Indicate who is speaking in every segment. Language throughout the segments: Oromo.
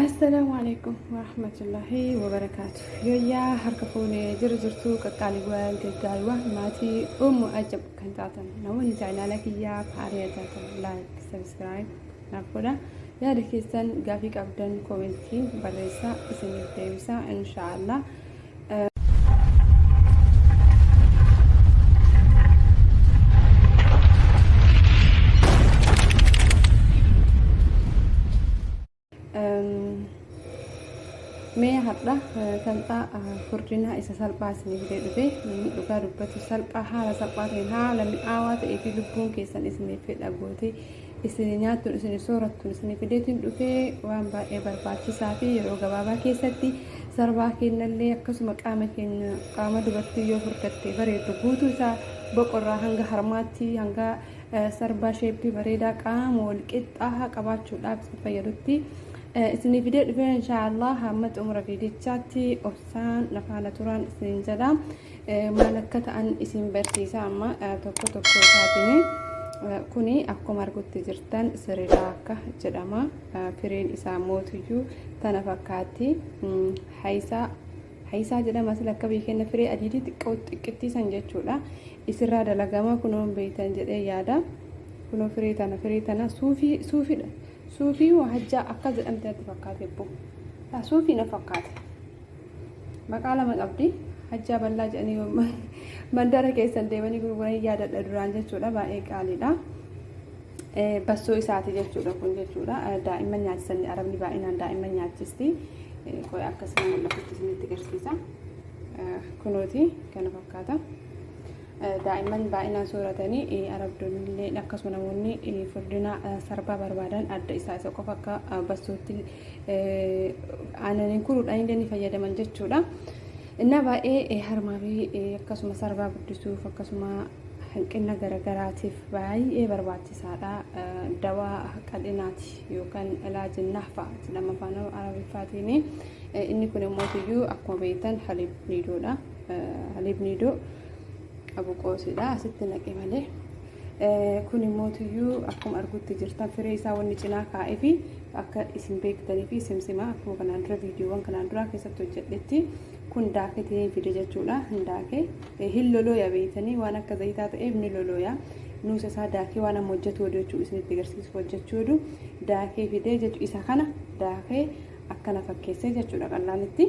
Speaker 1: Assalaamu alaikum warahmatullahi wabarakaatu. Yooyyaa harka fuunee jira jirtuu qaqqaaliiwwan gaggaariiwwan maatii Ummu Ajab kan taatan namoonni chaanaala kiyyaa haariyaa taatan like subscribe naaf godha. Yaada keessan gaafii qabdan koomentiin barreessaa isiniif deebisa inshaallah. Mee har'a salphaa furdina isa salphaa isinii fidee dhufe dhugaa dubbatu salphaa haala salphaa ta'een haala mi'aawaa ta'ee fi lubbuun keessan isiniif fedha gootee isin nyaattuun isin soorattuun isinii fideetiin dhufee waan baay'ee barbaachisaa fi yeroo gabaabaa keessatti sarbaa keenyallee akkasuma qaama keenya qaama dubartii yoo furdatte bareeddu guutuu isaa boqorraa hanga harmaatti hanga sarbaa sheeppii bareedaa qaama wal qixxaahaa qabaachuudhaaf isin fayyadutti isinii fidee dhufee inshaallah hamma xumura viidichaatti obsaan nafaana turaan isiniin jedha maal akka ta'an isin barsiisa amma tokko tokko isaatiin kuni akkuma argutti jirtan sirilaakka jedhama fireen isaa mootuyyuu tana fakkaatti hayisaa Hayisaa jedhama sila akka biyya keenya firee adiidii xiqqoo xiqqittii san jechuudha. Isirraa dalagama kunoo hin beektan jedhee yaada. Kunoo firee tana firee tana suufii suufiidha. Suufii hajjaa akka jedhamte natti fakkaate ebbo. Suufii na fakkaate. Maqaa lama qabdi. Hajjaa bal'aa jedhanii mandara keessan deemanii gurguranii yaadadha duraan jechuudha. Baay'ee qaaliidha. Bassoo isaati jechuudha kun jechuudha. Daa'imman nyaachisan arabni baay'inaan daa'imman nyaachisti. Qoy akkasuma mul'atutti isinitti agarsiisa. Kunooti kana fakkaata. Daa'imman baay'inaan sooratanii arabdoonnillee akkasuma namoonni furdina sarbaa barbaadan adda isaa isa qofa akka bassootti aannaniin kuruudhaan illee ni fayyadaman jechuudha. Innaa baay'ee harmaa fi akkasuma sarbaa guddisuuf akkasuma hanqina garagaraatiif baay'ee barbaachisaadha. Dawaa qal'inaati yookaan ilaaji nahfa jedhama afaan Arabiffaatiin. Inni kun immoo iyyuu akkuma beektan haliib niidoodha. Haliib niidoo abuqoosidha. Asitti naqe malee. Kun immoo iyyuu akkuma argutti jirtan firee isaa wanni cinaa kaa'ee fi akka isin beektanii fi simsima akkuma kanaan dura viidiyoowwan kanaan duraa keessatti hojjedhetti kun daaketee fide jechuudha. Hin daakee hin lolooya beektanii waan akka zayitaa ta'eef ni lolooya. Nuusa isaa daakee waan amma hojjetu oduu jechuu isinitti agarsiisuuf hojjechuu oduu daakee fidee jechuu isa kana daakee akkana fakkeessee jechuudha qal'aanitti.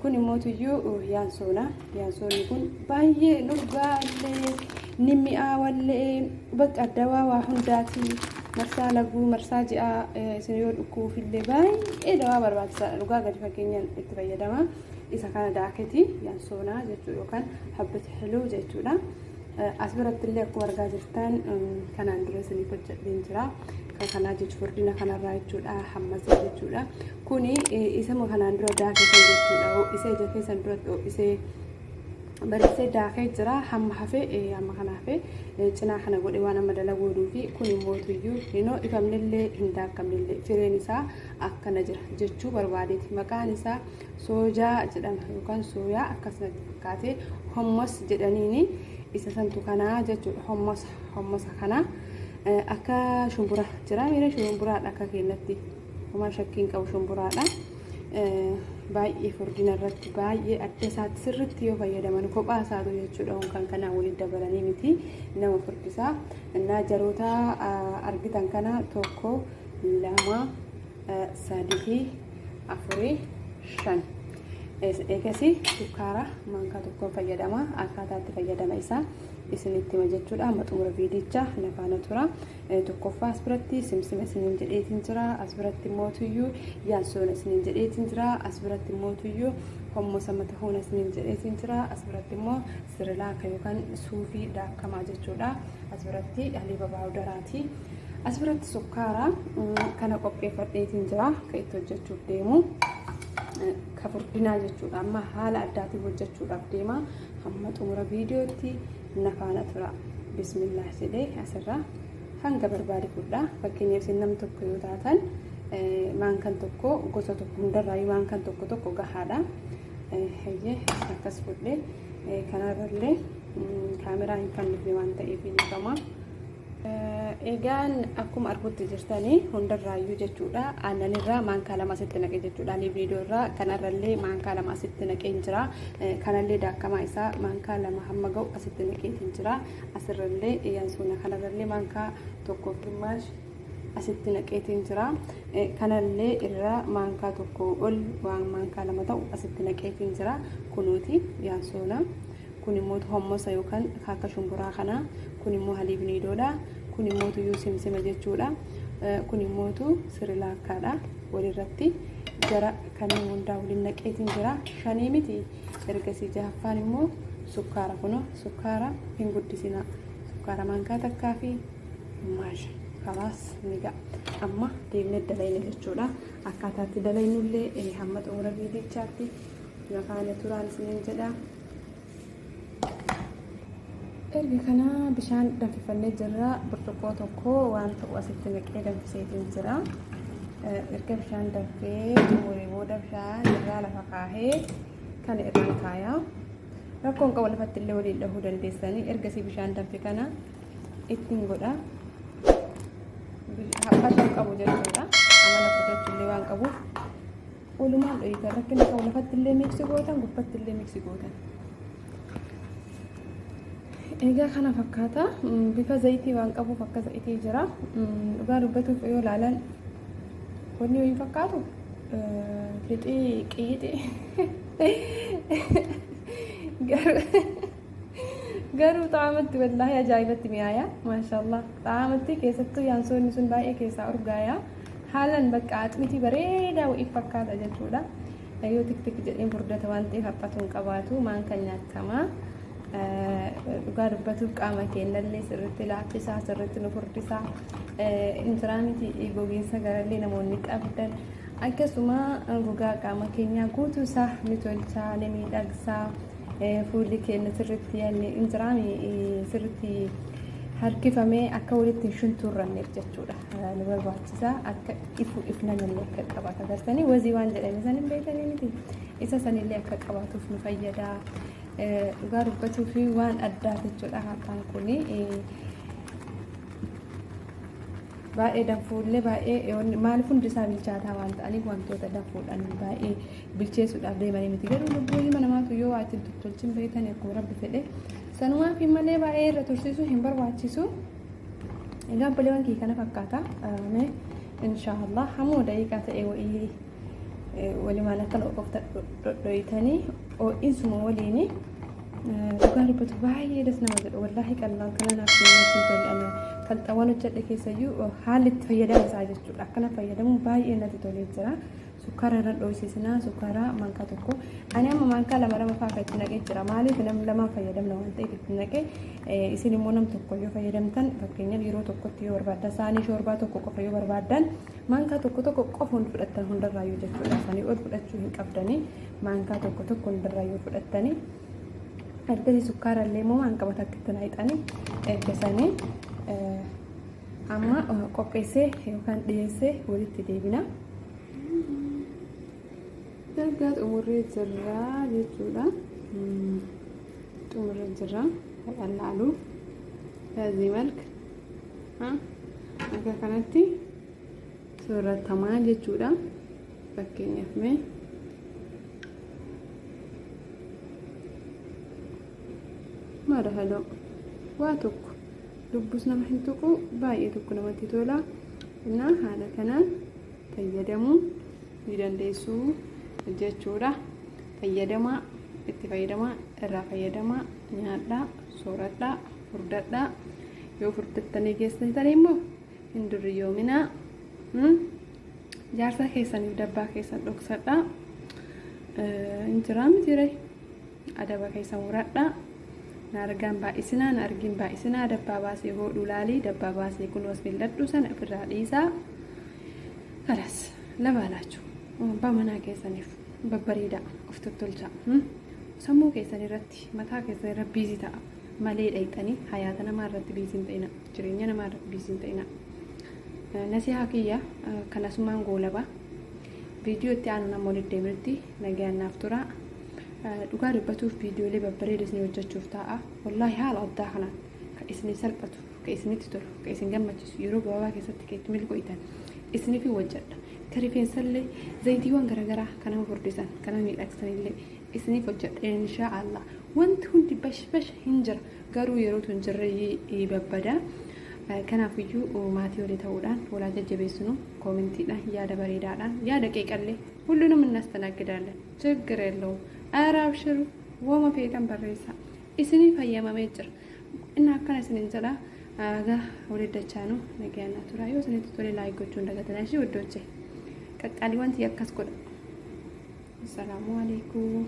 Speaker 1: Kun immoo tuyyuu yaansoona. Yaansoonni kun baay'ee nurgaallee ni mi'aawallee bakka dawaa waa hundaati. Marsaa laguu marsaa ji'aa isin yoo dhukkubuufillee baay'ee dawaa barbaachisaadha. Dhugaa gadi fageenyaan itti fayyadama. Isa kana daaketi yaansoonaa jechuudha yookaan habbata heluu jechuudha. As biratti illee akkuma argaa jirtan kanaan dura isiniif hojjedheen jira. Kan kanaa jechuun furdina kanarraa jechuudha hammasee jechuudha. Kuni isuma kanaan dura daakee kan jechuudha. Ho'isee ija keessan duratti ho'isee bareessee daakee jira. Hamma hafe hamma kana hafe cinaa kana godhe waan amma dalaguu fi kun immoo tuyyuu hin ho'ifamnellee hin daakamnellee fireen isaa akkana jira jechuu barbaadeeti. Maqaan isaa soojaa jedhama yookaan sooyaa akkasumatti fakkaatee hommos jedhaniini isa santu kanaa jechuudha hommosa hommosa kana akka shumbura jira miira shumburaadha akka keenyatti homaa shakkiin qabu shumburaadha. Baay'ee furdina irratti baay'ee adda isaatti sirritti yoo fayyadaman kophaa isaatu jechuudha kan kanaa waliin dabalanii miti nama furdisaa. Innaa jaroota argitan kana tokko lama sadii afurii shan eegasi sukkaara maankaa tokkoon fayyadama akkaataa itti fayyadama isaa isinitti hima jechuudha amma xumura viidicha na faana tura tokkoffaa as biratti simsima isiniin jedheetiin jira as biratti mootuyyuu yaansoona isiniin jedheetiin jira as biratti mootuyyuu hommosa matahuuna isiniin jedheetiin jira as biratti immoo sirilaaka yookaan suufii daakamaa jechuudha as biratti haliiba baawudaraati As biratti sukkaara kana qopheeffadheetiin jira kan itti hojjechuuf deemu. Ka furdinaa jechuudha. Amma haala addaatiin hojjechuudhaaf deema. Hamma xumura viidiyootti na faana tura. Bismillah jedhee asirraa hanga barbaade fudha. Fakkeenyaaf isin nam tokko yoo taatan maankan tokko gosa tokko hundarraayyuu maankan tokko tokko gahaadha. Hayyee akkas fudhee kanarrallee kaameraa hin fannifne waan ta'eef dhiifama. Egaan akkuma argutti jirtanii hundarraayyuu jechuudha. Aannanirraa maankaa 2 asitti naqee jechuudha. Libiidoorraa kanarrallee maankaa 2 asitti naqeen jira. Kanallee daakamaa isaa maankaa 2 hamma ga'u asitti naqeetiin jira. Asirrallee yansuuna kanarrallee maankaa 1 gimaash asitti naqeetiin jira. Kanallee irraa maankaa 1 ol waan maankaa 2 ta'u asitti naqeetiin jira. Kunuuti yansuuna. Kun immoo hommosa yookaan akka shumburaa kana. Kun immoo haliib niidoodha. Kun immoo tuyyuu simsima jechuudha. Kun immoo sirilaakkaadha. Walirratti jara kanneen hundaa waliin naqeetiin jira. 5 miti. Ergasii 6ffaan immoo sukkaara kunoo sukkaara hin guddisina. Sukkaara maankaa 1 fi maasha. Kalaas ni ga'a. Amma deemnee dalayna jechuudha. Akkaataatti dalaynullee hamma xumura viidichaatti nafaana turaan isiniin jedha. Erga kana bishaan danfifannee jirra. Burcuqqoo tokko waan ta'u asitti naqee danfiseetiin jira. Erga bishaan danfee xumuree booda bishaan irraa lafa kaahee kana irraan kaayaa. Rakkoon qabu lafatti illee waliin dhahuu dandeessanii. Ergasii bishaan danfe kana ittiin godha. Haphatuu qabu jechuudha. Amala fudhachuu waan qabuuf walumaan dho'itan rakkina qabu lafatti illee miksi gootan gubbatti illee miksi gootan. Egaa kana fakkaata bifa zayitii waan qabuuf akka zayitii jira. Dhugaa dubbatuuf yoo ilaalan wanni wayii fakkaatu lixii qiixii garuu xaamatti wallaahi ajaa'ibatti mi'aaya maashaallah xaamatti keessattuu yaansoonni sun baay'ee keessaa urgaaya haalan bakka axmitii bareedaa wayii fakkaata jechuudha. Yoo tik tik jedheen furdata waan ta'eef haphatu hin qabaatu maan kan nyaatama. Dhugaa dubbatuuf qaama keenyallee sirriitti laaffisaa sirriitti nu furdisaa injiraa miti gogiinsa garallee namoonni qabdan akkasuma gogaa qaama keenyaa guutuu isaa ni tolchaa ni miidhagsaa fuulli keenya sirriitti injiraa sirriitti harkifamee akka walitti hin shuntuurranneef jechuudha nu barbaachisa akka ifu ifnanillee akka qabaatu agartanii wazii waan jedhame san hin beekanii miti isa sanillee akka qabaatuuf nu fayyada. Dhugaa dubbatuu fi waan addaa jechuudha haqaan kuni baay'ee danfuullee baay'ee maaliif hundi isaa bilchaataa waan ta'aniif wantoota danfuudhaan baay'ee bilcheessuudhaaf deemanii miti garuu lubbuu ilma namaatu yoo waa ittiin tottolchin beektan akkuma rabbi fedhe sanumaaf malee baay'ee irra tursiisuu hin barbaachisu. Egaa obboleewwan kiyya kana fakkaata. Mee inshaallah hamuu daqiiqaa ta'e wayii walumaan akka qofta dhodhoytanii ho'insuma waliin dhugaa dubbatu baay'ee das nama jedhu wallaahi qallaan kana naaf natti tolle ana kalxawwan hojjedhe keessayyuu haalli itti fayyadama isaa jechuudha akkana fayyadamuun baay'ee natti tolee jira. Sukkaara irra dho'isiisnaa sukkaara maankaa 1 ani amma maankaa 2 2 fa'aa itti naqee jira maaliif nam lamaan fayyadamna waan ta'eef itti naqee isin immoo nam tokko yoo fayyadamtan fakkeenyaaf yeroo tokkotti yoo barbaaddan saanii shoorbaa tokko qofa yoo barbaaddan maankaa 1 1 qofa hundi fudhattan hundarraayyuu jechuudha sanii ol fudhachuu hin qabdanii maankaa 1 1 hundarraayyuu fudhattanii ergasii sukkaara illee immoo maankaa takka itti naqxanii ergasanii amma qopheessee yookaan dhiyeessee walitti deebina. Ergaa xumurree jirra jechuudha. Xumurree jirra. Qal'aalu. በዚህ መልክ akka kanatti sooratamaa jechuudha. Fakkeenyaaf mee mara haloo waa tokko lubbus nama hin tuqu baay'ee tokko namatti tola. Innaa haala kanaan fayyadamuu ni dandeessu jechuudha. Fayyadamaa itti fayyadamaa irraa fayyadamaa nyaadhaa sooradhaa furdadhaa yoo furdattanii geessitan immoo hin durriyyoominaa jaarsa keessaniif dabbaa keessan dhoksadhaa injiraa miti adaba keessan muradhaa na argaan baay'isinaa na argin baay'isinaa dabbaa baasee hodhuu laalii dabbaa baasee kun as mil'adhu sana ofirraa dhiisaa kalas labaalaachuu abbaa manaa keessaniif babbareedaa of tottolchaa sammuu keessan irratti mataa keessan irra busy ta'a malee dhayxanii hayaata namaa irratti busy hin ta'ina jireenya namaa irratti busy hin ta'ina. Nasihaa kiyya kanasumaan goolaba viidiyoo itti aanu nama walitti deebinutti nagaan naaf tura. Dhugaa dubbatuuf viidiyoolee babbareeda isin hojjechuuf ta'a. Wallaahi haala addaa kanaan kan isin salphatu ka isinitti tolu, ka isin gammachiisu, yeroo gabaabaa keessatti ka itti milkoo'itan isiniif hojjedha. Ka rifeensallee, zayitiiwwan garaagaraa kan nama furdisan, kan nama miidhagsanillee isiniif hojjedha inshaa Allah. Wanti hundi bash bash hin jira, garuu yerootu hin jirre babbada. Kanaafiyyuu maatii walii ta'uudhaan walaa jajjabeessinu, koomentiidhaan, yaada bareedaadhaan, yaada qeeqallee ሁሉንም እናስተናግዳለን። ችግር የለውም። ኧረ አብሽሩ wooma feetan barreessaa, isinii fayyamamee jira. Inni akkana isinin jedha. Gaa walitti dachaanu nagaan tura. Yoo isinitti tole like gochuun hin dagatinaa ishee ውዶቼ qaqqaalii wanti akkas godha. Assalaamu alaikum.